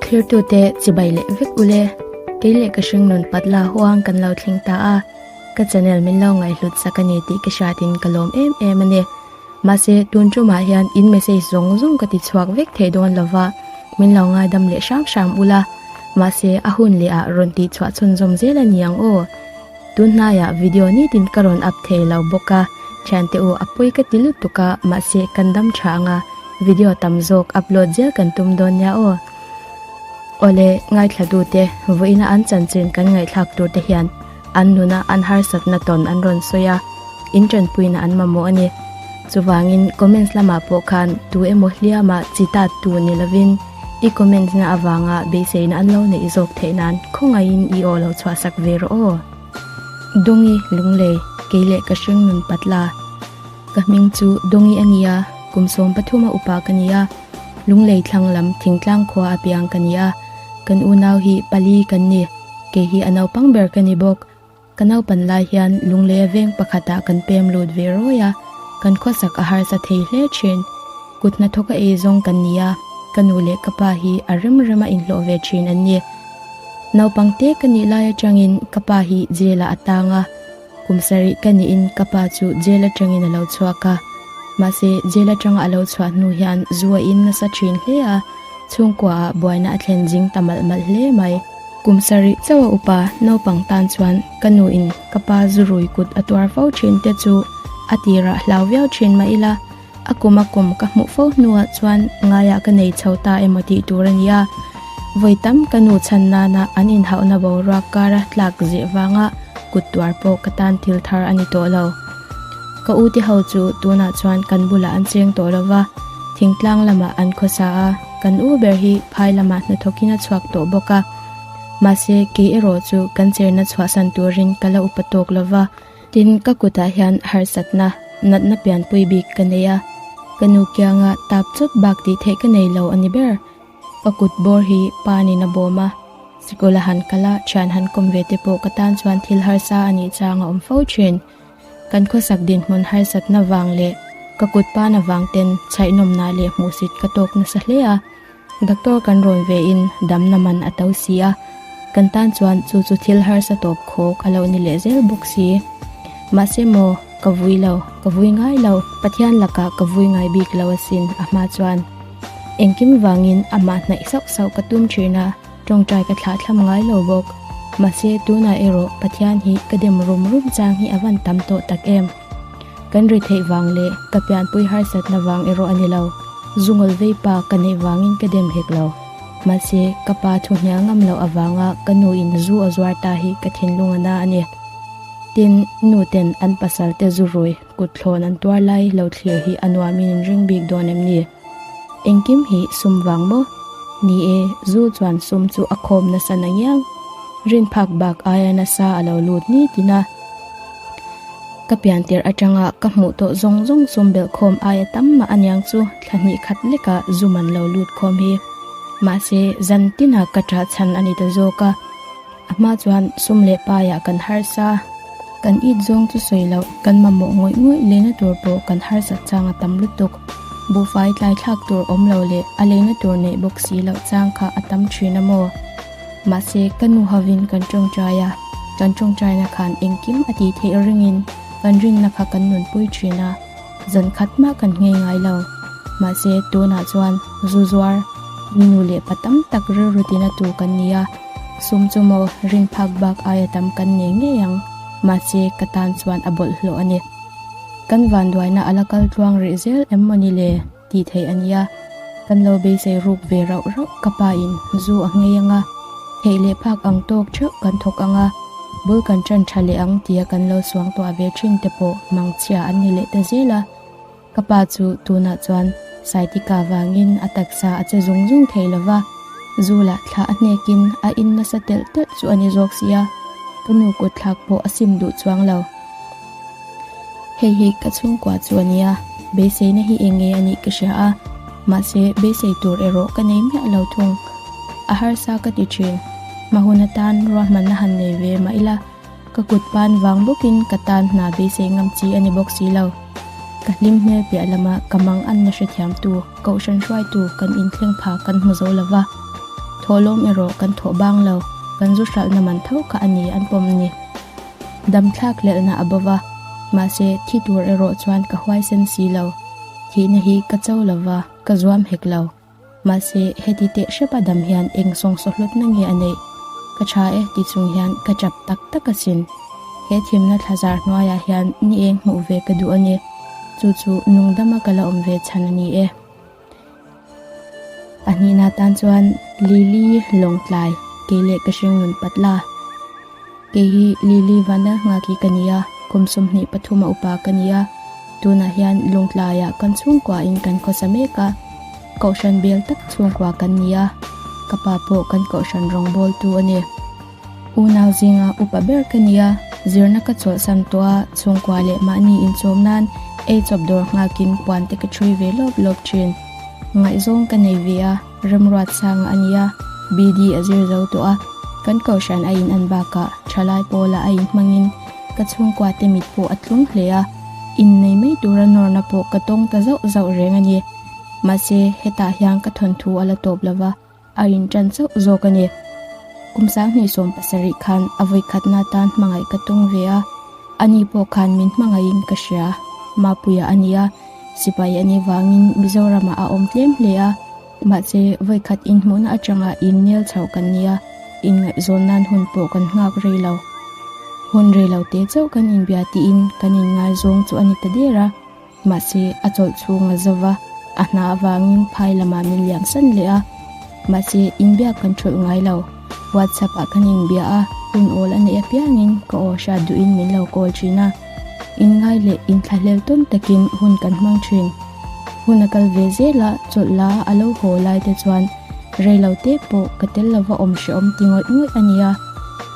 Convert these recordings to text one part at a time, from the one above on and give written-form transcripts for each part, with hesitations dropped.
Thlirtute chibai leh vek ule, kei leh ka hringnun patla huang kan lo thleng ta a, ka channel min lo ngaihhlut sak a ni tih ka hriatin ka lawm em em a ni. Mahse, tun tumah hian in message zawng zawng ka ti chhuak vek thei dawn lova, min lo ngaidam leh hram hram ula, mahse a hun leh ah rawn tih chhuah chhunzawm zel a ni ang aw. Tun hnaiah video nitin ka rawn up thei lo bawk a, thiante u a pawi ka ti lutuk a, mahse kan dam tha ang a, video tam zawk upload zel kan tum dawn nia aw. Awle, ngaithla dute, vawiina an chanchin kan ngaihthlak tur te hian an nuna an harsatna tawn an rawn sawi a, in tanpuina an mamawh a ni. Chuvangin comments lamah pawh khan tu emaw hliama chi tat tu ni lovin i comments na avanga beiseina an lo neih zawk theih nan khawngaihin i aw lo chhuahsak ve rawh aw. Dawngi Lunglei, kei leh ka hring nun patla. Ka hming chu Dawngi a nia, kum 13 a upa ka nia, Lunglei thlang lam thingtlang khua a piang ka nia, kan unau hi pali kan ni, kei hi a naupang ber ka ni bawk. Ka naupan lai hian Lungleia veng pakhatah kan pem lut ve rawi a, kan khawsak a harsa thei hle thin. Kut hnathawka ei zawng kan ni a, ka nu leh ka pa hi a rem rema inhlawh ve thin an ni. Naupang te ka nih lai atangin ka pa hi jail-ah a tang a, kum sarih ka nihin ka pa chu jail atangin a lo chhuak a. Mahse, jail atanga a lo chhuah hnu hian zu a in nasa thin hle a, chhungkuaah buaina a thlen zing ta malh malh hle mai. Kum sarih chauh a upa naupang tan chuan ka nu in ka pa zurui kut a tuar fo thin te chu a tirah hlau viau thin mah ila, a kum a kum ka hmuh fo hnuah chuan ngaiah ka nei chho ta emaw tih tur a ni a. Vawi tam ka nu chhan nana an inhauhna boruak kara tlak zeh vanga kut tuar pawh ka tan thil thar a ni tawh lo. Ka u te ho chu tunah chuan kan bulah an cheng tawh lo va, thingtlang lamah an khawsa a. Kan u ber hi phai lamah hnathawkin a chhuak tawh bawk a, mahse kei erawh chu kan cherna chhuahsan turin ka la upa tawk lo va, tin ka kutah hian harsatna, natna pianpui bik ka nei a, ka nu kianga tap chawp bak tih theih ka nei lo a ni ber. Ka kut bawr hi pa nin a bawm a, sikul a han kal a, thian han kawm ve te pawh ka tan chuan thil harsa a nih chang a awm fo thin. Kan khawsak dinhmun harsatna vang leh ka kut pan avang ten chhaihnawmna leh hmuhsit ka tawk nasa hle a, doctor kan rawn ve in damna man a to si a, kan tan chuan chu chu thil harsa tawp khawk a lo ni leh zel bawk si. Mahse maw, ka vui lo, ka vui ngai lo, Pathian lakah ka vui ngai bik lo asin a hma chuan. Engkim vangin amah hnaih sauh sauh ka tum thin a. Tawngtai ka thlah thlam ngai lo bawk. Mahse tunah erawh Pathian hi ka dem rum rum chang hi a van tam tawh tak em. Kan ri theih vang leh ka pianpui harsatna vang erawh a ni lo. Zungawl vei pa ka neih vangin ka dem hek lo. Mahse ka pa thu hnial ngam loh avanga ka nu in zu a zuar ta hi ka thinlung a na a ni. Tin, nu ten an pasal te zu rui kut thlawn an tuar lai lo thlir hi a nuamin in ring bik dawn em ni? Engkim hi sum vang maw? Ni e, zu chuan sum chu a khawm nasa na ngiang. Rin phak bak aia nasa a lo lut ni tin a. Ka pian tirh atanga ka hmuh tawh zawng zawng sum belh khawm aia tam mah aniang chu thla hnih khat lekah zu man lo lut khawm hi. Mahse, zan tinah ka ṭah chhan a ni ta zawk a. A hma chuan sum leh paiah kan harsa, kan it zawng chu sawi loh, kan mamawh ngawih ngawih leina tur pawh kan harsat chang a tam lutuk. Buhfai tlai thlak tur awm lo leh a leina tur neih bawk si loh chang kha a tam thin a maw? Mahse, ka nu hovin kan tawngtai a, kan tawngtaina khan engkim a tih theih ringin kan rinna kha kan nunpui thin a, zan khat mah kan nghei ngai lo. Mahse, tunah chuan zu zuar, nu leh pa tam tak rilru tina tu kan ni a, Sum chu maw rin phak bak aia tam kan nei ngei ang, mahse ka tan chuan a bawlhhlawh a ni. Kan vanduaina a la kal tluang rih zel em maw ni le tih theih a nia. Kan lo beisei ruk ve rauh rauh ka pa in zu a nghei ang a, theih leh phak ang tawk theuh kan thawk ang a, bul kan tan tha leh ang tia kan lo suang tuah ve thin te pawh mangchhia an ni leh ta zel a. Ka pa chu tunah chuan Saitika vangin a taksa a che zung zung thei lo va, zu lah thla a hnekin a in nasa telh telh chu a ni zawk sia, ka nu kut thlak pawh a sim duh chuang lo. Hei hi ka chhungkua chu a nia, beiseina hi eng nge a nih ka hria a, mahse beisei tur erawh ka nei miah lo thung. A harsa ka ti thin, hmahun atan ruahmanna han nei ve mah ila, Ka kut pan vang bawkin ka tan hna beisei ngam chi a ni bawk si lo. Ka hlim hmel piah lama ka mang anna hrethiamtu, kohhran hruaitu kan inthleng pha kan hmu zo lo va. Thawhlawm erawh kan thawh bang lo, kan zu hralhna man tho kha a ni an pawm ni. Dam thlak hlelhna a bova, mahse thi tur erawh chuan ka huaisen si lo. Thihna hi ka cho lova, ka zuam hek lo. Mahse heti teh hrepa dam hian eng sawngsaw hlawtna nge a neih? Ka tha e ti chung hian ka tap tak tak asin. He thimna thlazar hnuaiah hian ni eng hmuh ve ka duh a ni. Chu chu nungdama ka la awm ve chhan a ni e. Pahnihna tan chuan Lily Lawngtlai kei leh ka hringnun patla. Kei hi Lily Vanlalnghaki ka ni a, kum 23 a upa ka ni a. Tunah hian Lawngtlaiah kan chhungkuain kan khawsa mek a, Kohhran bel tak chhungkua kan ni a, ka pa pawh kan Kohhran rawngbawltu a ni. Unau zinga upa ber ka ni a, zirna ka chawlhsan tawh a, chhungkua leh mahni inchawm nan ei chawp dawr nghakin puan te ka ṭhui ve lawp lawp ṭhin. Ngaihzawng ka nei ve a, remruat sanga a ni a, BD a zir zo tawh a, kan kohhran a in an bakah ṭhalai pawlah a in hmangin ka chhungkua te mit pawh a tlung hle a, innei mai tura nawrna pawh ka tawng ta zauh zauh reng a ni. Mahse, hetah hian ka thawnthu a la tawp lo va. A inṭan chauh zawk a ni. Kum 2017 khan a vawikhatna tan hmangaih ka tung ve a, ani pawh khan min hmangaihin ka hria. Mapuia a ni a, sipai a nih vangin Mizoramah a awm tlem hle a, mahse vawikhat inhmuhna atanga innel chhoh kan ni a, inngaihzawn nan hun pawh kan nghak rei lo. Hun rei lo te chauh kan inbia tiin kan inngaizawng chu a ni ta der a. Mahse, a chawlh chhung a zo va, a hna avangin phai lamah min liam san leh a. Mahse, inbiak kan thulh ngai lo. WhatsApp ah kan inbia a, hun awl a neih apiangin ka aw hriat duhin min lo call thin a. Inngai leh inthlahlel tawn takin hun kan hmang thin. Hun a kal ve zel a, chawlh la a lo haw lai te chuan rei lo te pawh ka tel lova awm hrehawm ti ngawih ngawih a nia.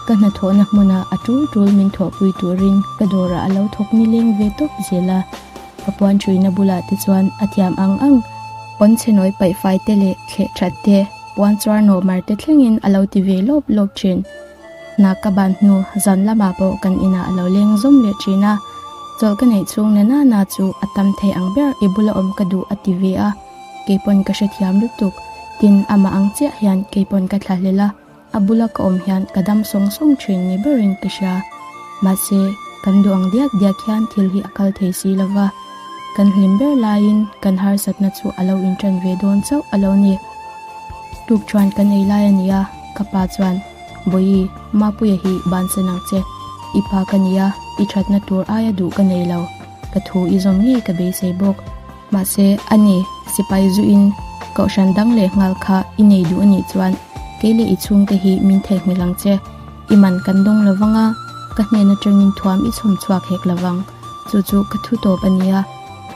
Ka hnathawhna hmunah a tul tul min thawhpui turin ka dawrah a lo thawk nileng ve tawp zel a. Ka puan ṭhuina bulah te chuan a thiam ang ang, pawnchhe nawi paihfai te leh thleh ṭhat te, puan chuar nawh mar te thlengin a lo ti ve lawp lawp ṭhin. Hna ka ban hnu zan lamah pawh kan inah a lo leng zawm leh ṭhin a, chawlh ka neih chhung na na na chu a tam thei ang ber i bula awm ka duh a ti ve a, keipawn ka hrethiam lutuk, tin amah ang chiah hian keipawn ka thlahlel a. A bula ka awm hian ka dam sawng sawng thin ni berin ka hria. Mahse, kan duh ang diak diak hian thil hi a kal thei si lo va. Kan hlim ber laiin kan harsatna chu a lo inṭan ve dawn chauh a lo ni. Tuk chuan kan ei lai a ni a, ka pa chuan, Bawihi, Mapuia hi bansan ang che. I pa ka ni a, i ṭhatna tur aia duh ka nei lo. Ka thu i zawm ngei ka beisei bawk. Mahse, a ni, sipai zuin kohhran dang leh nghal kha i nei duh a nih chuan kei leh i chhungte hi min theihnghilh ang che. I man kan dawng lo vang a, ka hnen atangin thuam i chhawm chhuak hek lo vang. Chu chu ka thu tawp a nia.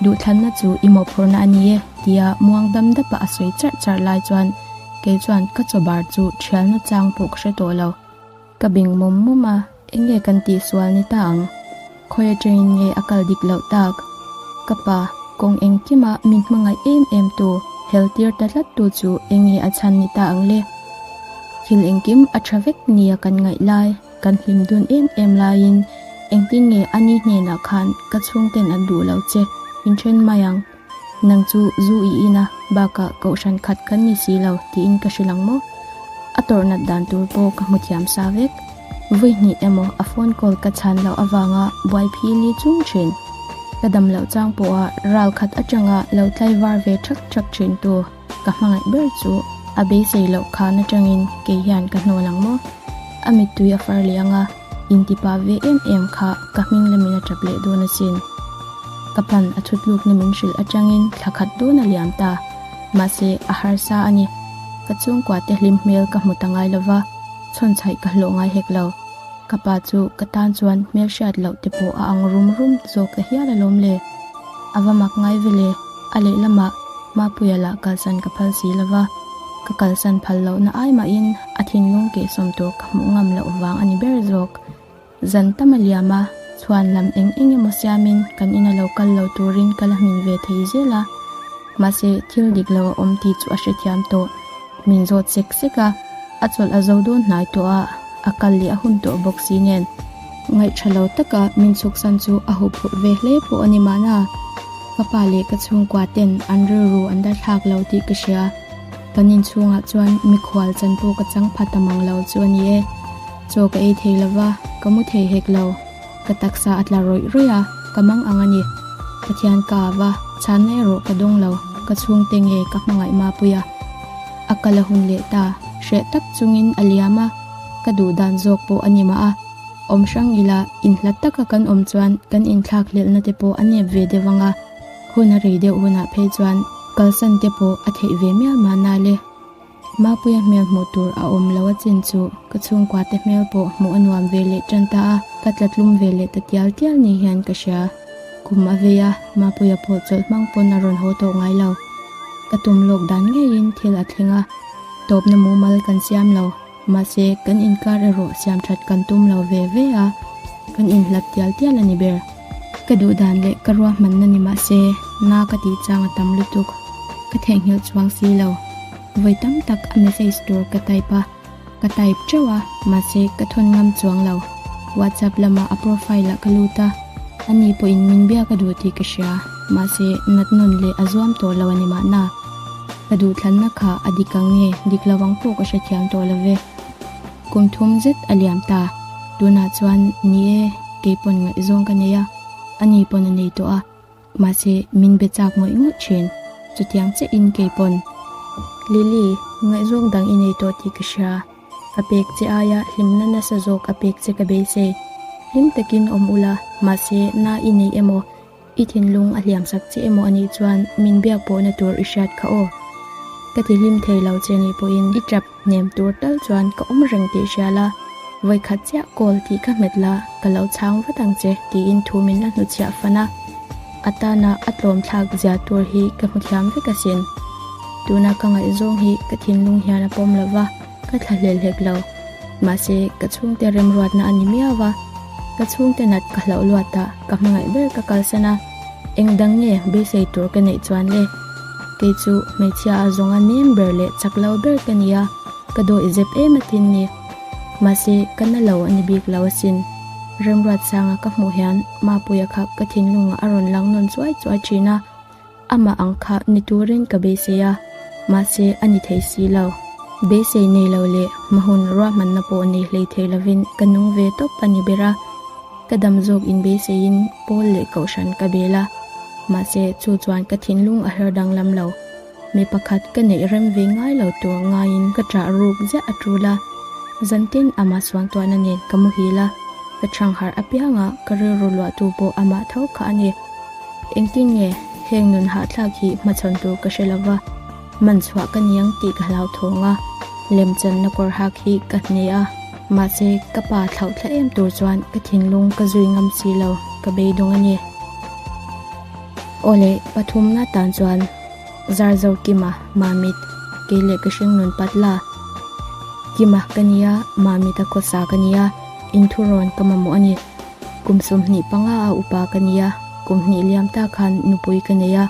Duhthlanna chu i mawhphurhna a ni e, tia muang dam dapa a sawi charh charh lai chuan kei chuan ka chaw bar chu thialna chang pawh ka hre tawh lo. Ka bing mawm mawm a, enge kan tihsual ni ta ang? Khawi atangin nge a kal dik loh tak? Ka pa, kawng engkima min hmangaih em em tu, hel tir ta tlat tu chu enge a chhan ni ta ang le? Thil engkim a tha vek nia kan ngaih lai, kan hlim dun em em laiin engtin nge ani hnenah khan ka chhungten an duh lo che, min then mai ang. Nang chu zu i in a, bakah kohhran khat kan ni si lo tiin ka hrilh ang maw? A tawrh nat dan tur pawh ka hmu thiam sa vek. Vawi hnih emaw a phone call ka chhan loh avanga buai phi li chung thin. Ka dam loh chang pawha ral khat atanga lo tlaivar ve thak thak thin tu ka hmangaih ber chu a beisei loh khan atangin kei hian ka hnawl ang maw? A mittui a far leh anga intipa ve em em kha ka hming lamin a tap leh dawn asin. Ka pan a thutlukna min hrilh atangin thla khat dawn a liam ta. Mahse, a harsa a ni. Ka chhungkua te hlim hmel ka hmu ta ngai lova, chhawnchhaih ka hlawh ngai hek lo. Ka pa chu ka tan chuan hmelhriat loh te pawh a ang rum rum zawk ta hial alawm le. A va mak ngai ve le, a lehlamah Mapuia lah kalsan ka phal si lova, ka kalsan phal lohna ai mahin a thinlung kehsawm tur ka hmuh ngam loh vang a ni ber zawk. Zan tam a liam a, chhuan lam eng eng emaw siamin kan ina lo kal lo turin ka la hmin ve thei zel a. Mahse, thil dik lo a awm tih chu a hrethiam tawh. Min zawt sek sek a, a chawlh a zo dawn hnai tawh a, a kal leh a hun tawh bawk si nen. Ngaihṭha lo taka min chhuksan chu a huphurh ve hle pawh a ni mahna. Ka pa leh ka chhungkua ten an rilru an la thlak lo tih ka hria. Kan inchhungah chuan mikhual chan pawh ka chang pha ta mang lo chu a ni e. Chaw ka ei thei lova, ka mu thei hek lo. Ka taksa a tla rawih rawih a, ka mang ang a ni. Pathian ka ava, chhanna erawh ka dawng lo, ka chhungte nge ka hmangaih mapui a. A kal a hun leh ta, hreh tak chungin a liam a, ka duh dan zawk pawh a ni mah a. Awm hrang ila, inhlat taka kan awm chuan kan inthlak hlelhna te pawh a nep ve deuh ang a, hun a rei deuh hunah phei chuan kalsan te pawh a theih ve mial mahna le. Mapuia hmel hmuh tur a awm lo a chin chu ka chhungkua te hmel pawh hmuh a nuam ve leh tan ta a, ka tla tlum ve leh ta tial tial ni hian ka hria. Kum a vei a, Mapuia pawh chawlh hmang pawn a rawn haw tawh ngai lo. Ka tum lawk dan ngeiin thil a thleng a, tawpna mumal kan siam lo. Mahse, kan inkar erawh siam that kan tum lo ve ve a, kan inhlat tial tial a ni ber. Ka duh dan leh ka ruahmanna ni mahse, na ka tih chang a tam lutuk. Ka theihnghilh chuang si lo. Vawi tam tak a message tur ka type a, ka type teuh a, mahse ka thawn ngam chuang lo. WhatsApp lamah a profile ah ka lut a, ani pawhin min biak a duh tih ka hria, mahse nat nawn leh a zuam tawh lo a ni mahna. Ka duhthlanna kha a dik ang nge dik lo ang pawh ka hrethiam tawh lo ve. Kum thum zet a liam ta. Tunah chuan ni e, kei pawn ngaihzawng ka nei a, ani pawn a nei tawh a. Mahse, min be chak ngawih ngawih thin. Chutiang chiahin kei pawn. Lily, ngaihzawng dang i nei tawh tih ka hria. Ka pek che aia hlimna nasa zawk a pek che ka beisei. Hlim takin awm ula, mahse na i nei emaw I thinlung a hliam sak che emaw anih chuan min biak pawhna tur i hriat kha aw. Ka ti hlim thei lo che nih pawhin i tap hnem tur tal chuan ka awm reng tih hria la, vawikhat chiah call tih ka hmet la, ka lo chhang vat ang che tiin thu min la hnuchhiah fan a. A tana a tlawm thlak zia tur hi ka hmu thiam vek asin. Tuna ka ngaihzawng hi ka thinlung hian a pawm lo va. Ka thla hlel hlek lo. Mahse, ka chhungte remruatna a ni miau a. Ka chhungte nat ka hlauh luat a, ka hmangaih ber ka kalsan a. Eng dang nge beisei tur ka neih chuan le? Kei chu hmeichhia a zawnga nem ber leh chak lo ber ka ni a, ka dawih zep em a tin ni. Mahse, ka na lo a ni bik lo asin. Remruat sanga ka hmuh hian Mapuia kha ka thinlungah a rawn lang nawn chuai chuai thin a. Amah ang kha ni turin ka beisei a, mahse a ni thei si lo. Beisei nei lo leh hmahun ruahmanna pawh nei hlei thei lovin ka nung ve tawp a ni ber a. Ka dam zawk inbeiseiin pawl leh kohhran ka bel a, mahse chu chuan ka thinlung a her danglam lo. Mi pakhat ka neih rem ve ngai lo tur ngaiin ka ṭah ruk ziah a ṭul a. Zantin amah suangtuahna nen ka muhil a, ka ṭhangharh apianga ka rilru luahtu pawh amah tho kha a ni. Engtin nge heng nun hahthlak hi hmachhawn tur ka hre lova, man chhuah ka niang tih ka hlauthawng a, lemchanna kawr hak hi ka hne a, mahse ka pa thlauh thla em tur chuan ka thinlung ka zui ngam si lo, ka beidawng a ni. Awle, pathumna tan chuan Zarzo Kima, Mamit, kei leh ka hringnun pat la. Kima ka nia, Mamit a khawsa ka nia, inthurawn ka mamawh a ni. Kum 25 a upa ka nia, kum hnih liam ta khan nupui ka nei a,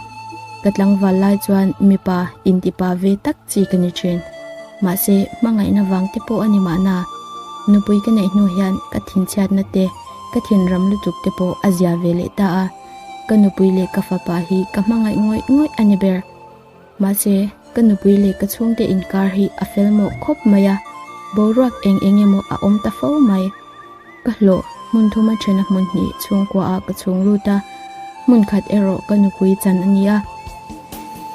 ka tlangval lai chuan mipa intipa ve tak chi ka ni thin. Mahse, hmangaihna vang te pawh a ni mahna, nupui ka neih hnu hian ka thinchhiatna te, ka thinram lutuk te pawh a zia ve leh ta a, ka nupui leh ka fapa hi ka hmangaih ngawih ngawih a ni ber. Mahse, ka nupui leh ka chhungte inkar hi a fel mawh khawp mai a, boruak eng eng emaw a awm ta fo mai. Ka hlawh, hmun thuma thena hmun hnih chhungkua ah ka chhung lut a, hmun khat erawh ka nupui chan a ni a.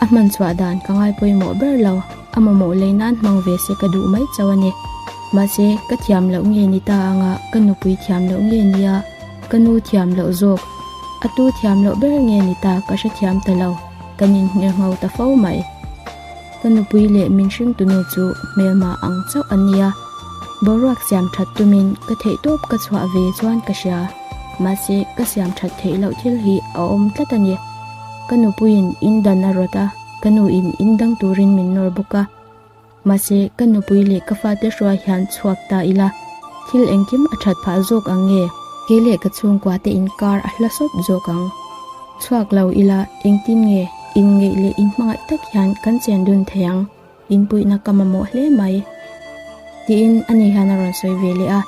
A hman chhuah dan ka ngai pawimawh ber lo, a mamawh lei nan hmang ve se ka duh mai chauh a ni. Mahse, ka thiam loh nge ni ta anga ka nupui thiam loh nge nia ka nu thiam loh zawk, a tu thiam loh ber nge ni ta ka hrethiam ta lo. Kan inhngirngho ta fo mai. Ka nupui leh min hringtunu chu hmelma ang chauh an nia. Boruak siam that tumin ka theihtawp ka chhuah ve chuan ka hria. Mahse, ka siam that theih loh thil hi a awm tlat a ni. Ka nupuiin in dan a rawt a, ka nuin in dang turin min nawr bawk a. Mahse, ka nupui leh ka fate hruai hian chhuak ta ila, thil engkim a that phah zawk ang nge? Kei leh ka chhungkua te inkar a hla sawt zawk ang. Chhuak lo ila, engtin nge inngeih leh inhmangaih tak hian kan chen dun thei ang? Inpuihna ka mamawh hle mai. Tiin ani hian a rawn sawi ve leh a.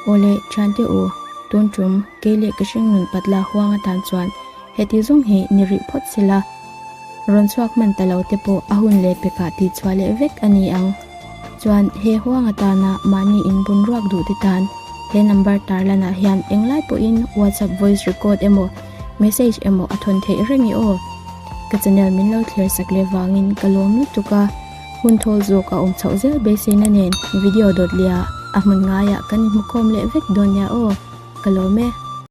Awle, thiante u, tun tum kei leh ka hringnun patla huang atan chuan heti zawng hi ni rih phawt sela. Rawn chhuak hman ta lo te pawh a hun leh pekah tihchhuah leh vek a ni ang. Chuan he huang atana mahni inbun ruak duh te tan he number tarlanah hian englai pawhin WhatsApp voice record emaw message emaw a thawn theih reng i aw. Ka channel min lo thlir sak leh vangin ka lawm lutuk a, hun thawl zawk a awm chhoh zel beiseina nen video dawt leh ah a hmun ngaiah kan inhmukhawm leh vek dawn nia aw. Ka lawm e.